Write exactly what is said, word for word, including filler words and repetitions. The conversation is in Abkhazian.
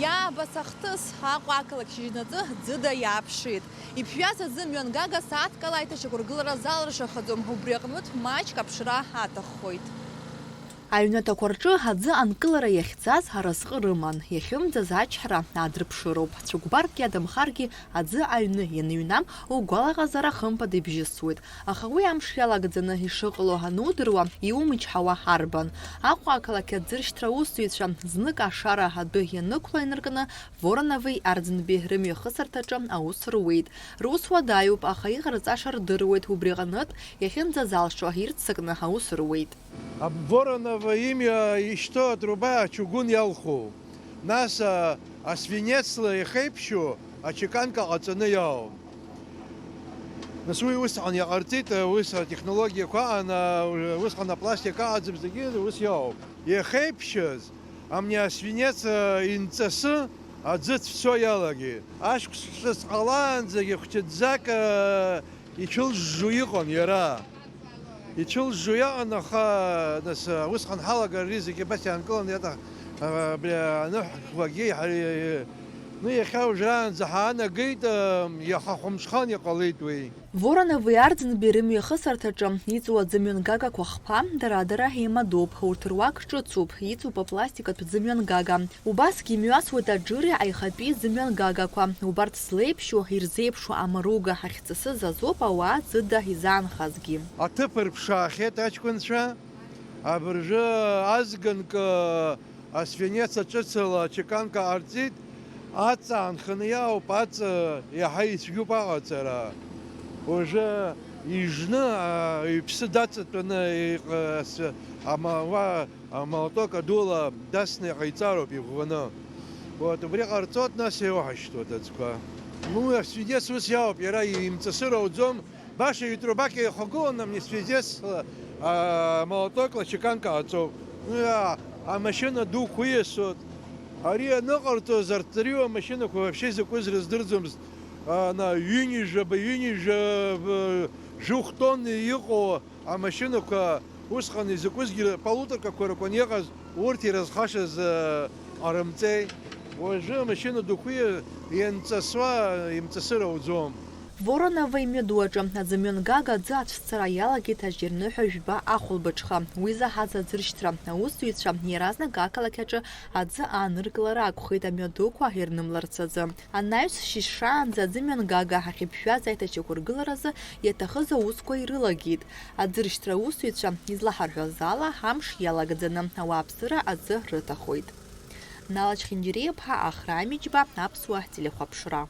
Иаабац ахҭыс, Аҟәа ақалақь шьыжьнаҵы ӡыда иааԥшит. Иԥжәаз аӡы мҩангага сааҭк ала аиҭашьақәыргылара залыршахаӡом, убри аҟнытә маҷк аԥшра аҭаххоит. Аҩнаҭақәа рҿы аӡы анкылара иахьӡаз аразҟы рыман, иахьымӡаз ачҳара аадырԥшыроуп. Цәыкәбарк иадамхаргьы аӡы аҩны ианыҩнам, угәалаҟазаара хымԥада ибжьысуеит. Аха уи амш иалагӡаны ишыҟало анудыруа, иумычҳауа арбан? Аҟәа ақалақь аӡыршьҭра аусзуҩцәа знык ашара адәы ианықәла инаркны, Воронови Арӡынби рымҩахысырҭаҿы аус руеит. Рус уадаҩуп, аха иҟарҵаша рдыруеит, убри аҟнытә, иахьынӡазалшо ирццакны аус руеит. Вороново имҩа ишьҭоу атруба ачугун иалху, нас, а, асвинецла ихеиԥшьу ачеканка ҟаҵаны иаауп. Нас уи усҟан иҟарҵеит, а, ус атехнологиақәа аан, а, усҟан апластик аҟаӡам, зегьы ус иаауп. Иахеиԥшьыз, амни асвинец, а, инҵасы аӡы цәцо иалагеит. Ашықәс ҿыц ҟалаанӡагьы хәҷыӡӡак, а, ицәылжжо иҟан иара. Ицәылжжо иаҟан, аха, нас, усҟан ҳалагар ари зегьы абас иаанкыланы иаҭах-, абри аныҳәақәагьы ҳари, ну, иахьа уажәраанӡа ҳаанагеит, иаха хәымҽхан иҟалеит уи. Воронови Арӡынби рымҩахысырҭаҿы иҵоу аӡымҩангагақәа хԥа, дара-дара еимадоуп, урҭ руак ҿыцуп, иҵоуп апластикатә ӡымҩангага. Убасгьы имҩасуеит аџыри аихатәи зымҩангагақәа. Убарҭ злеиԥшьу, ирзеиԥшу амаруга ахьҵысыз азоуп ауаа ӡыда изаанхазгьы. Аҭыԥ рԥшаахьеит аҷкәынцәа, абыржәы азганк, асвинец аҿыцала ачеканка ҟарҵеит, аҵа аанханы иаауп, аҵа иаҳа ицәгьоуп аҟаҵара. Уажәы ижны, а, иԥсы даҵатәаны иҟ-, ас-, ама-, уа, амолоток адула дасны иҟаиҵароуп иӷәӷәаны. Вот, убри ҟарҵоит, нас иоуҳашьҭуа аӡқәа. Ну, асвидец ус иауп, иара имҵасыр ауӡом, баша итрубак еихагылан, амни свидец, а, молотокла чеканка ҟаҵоуп. Ну, а, амашьына дуқәа иасуеит. Ари аныҟарҵоз, арҭ дырҩуа амашьынақәа вообще закәыз рыздырӡомызт. Ана, ҩынҩажәаба, ҩынҩажәа, жәохә тонна иҟоу амашьынақәа усҟан изакәызгьы полуторкақәа ракәын иҟаз, урҭ ирызхашаз, э, ҟарымҵеи. Уажәы амашьына дуқәа ианҵасуа, имҵасыр ауӡом. Вороново имҩаду аҿы аӡымҩангага аӡы ацәцара иалагеит ажьырныҳәа жәба ахәылбыҽха. Уи заҳаз аӡыршьҭра аусзуҩцәа иаразнак ақалақь аҿы аӡы ааныркылара акәхеит амҩадуқәа ирнымларц азы. Анаҩс шьыжьшаанӡа аӡымҩангага ахьыԥжәаз аиҭашьақәыргыларазы иаҭахыз аусқәа ирылагеит. Аӡыршьҭра аусзуҩцәа излаҳарҳәаз ала, амш иалагӡаны ауааԥсыра аӡы рыҭахоит. Нала Чхинџьириаԥҳа, Ахра Амиџьба, Аԥсуа телехәаԥшра.